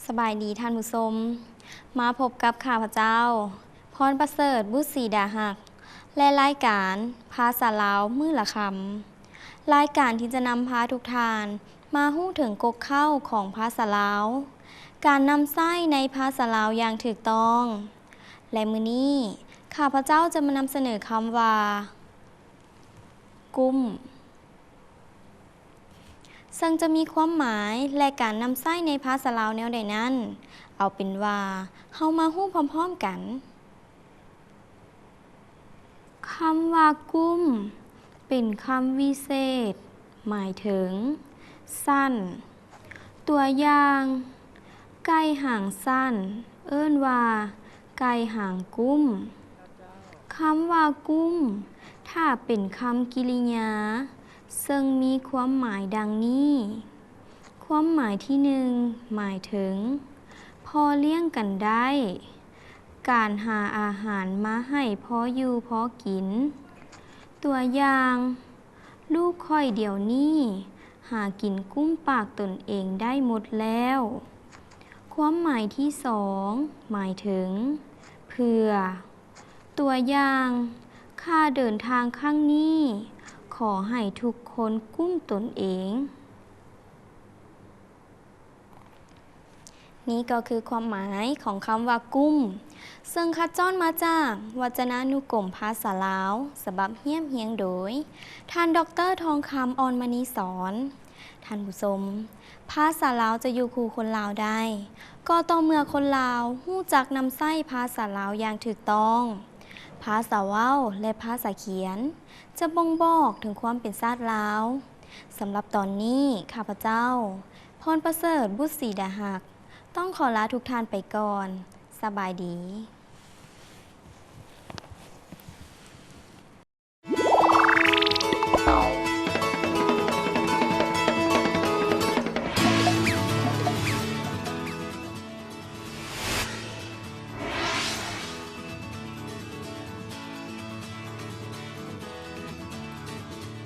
ສະບາຍດີທ່ານຜູ້ຊົມ, ມາພົບກັບຂ້າພະເຈົ້າ ພອນປະເສີດ ບຸດສີດາຮັກ ແລະ ລາຍການພາສາລາວມື້ລະຄຳ. ລາຍການທີ່ຈະນຳພາທຸກທ່ານມາຮູ້ເຖິງກົກເຄົ້າຂອງພາສາລາວ, ການນຳໃຊ້ໃນພາສາລາວຢ່າງຖືກຕ້ອງ. ແລະ ມື້ນີ້ຂ້າພະເຈົ້າຈະມານຳສະເໜີຄຳວ່າ ກຸ້ມ ເຊິ່ງຈະມີຄວາມໝາຍ ແລະ ການນຳໃຊ້ໃນພາສາລາວແນວໃດນັ້ນ, ເອົາເປັນວ່າເຮົາມາຮູ້ພ້ອມໆກັນ. ຄຳວ່າກຸ້ມ ເປັນຄຳວິເສດ ໝາຍເຖິງ ສັ້ນ. ຕົວຢ່າງ, ໄກ່ຫາງສັ້ນ ເອີ້ນວ່າ ໄກ່ຫາງກຸ້ມ. ຄຳວ່າກຸ້ມ ຖ້າເປັນຄຳກິລິຍາ ເຊິ່ງມີຄວາມໝາຍດັ່ງນີ້. ຄວາມໝາຍທີໜຶ່ງ ໝາຍເຖິງ ພໍລ້ຽງກັນໄດ້, ການຫາອາຫານມາໃຫ້ພໍຢູ່ພໍກິນ. ຕົວຢ່າງ, ລູກຂ້ອຍດຽວນີ້ຫາກິນກຸ້ມປາກຕົນເອງໄດ້ໝົດແລ້ວ. ຄວາມໝາຍທີສອງ ໝາຍເຖິງ ເພື່ອ. ຕົວຢ່າງ, ຂ້າເດີນທາງຄັ້ງນີ້ ຂໍໃຫ້ທຸກຄົນກຸ້ມຕົນເອງ. ນີ້ກໍຄືຄວາມໝາຍຂອງຄຳວ່າກຸ້ມ ເຊິ່ງຄັດຈ້ອນມາຈາກວັດຈະນານຸກົມພາສາລາວ ສະບັບຮຽບຮຽງໂດຍ ທ່ານ ດອກເຕີ ທອງຄຳ ອ່ອນມະນີສອນ. ທ່ານຜູ້ຊົມ, ພາສາລາວຈະຢູ່ຄູ່ຄົນລາວໄດ້ ກໍຕໍ່ເມື່ອຄົນລາວຮູ້ຈັກນຳໃຊ້ພາສາລາວຢ່າງຖືກຕ້ອງ. ພາສາເວົ້າ ແລະ ພາສາຂຽນ ຈະບົ່ງບອກເຖິງຄວາມເປັນຊາດລາວ. ສຳລັບຕອນນີ້ ຂ້າພະເຈົ້າ ພອນປະເສີດ ບຸດສີດາຮັກ ຕ້ອງຂໍລາທຸກທ່ານໄປກ່ອນ. ສະບາຍດີ.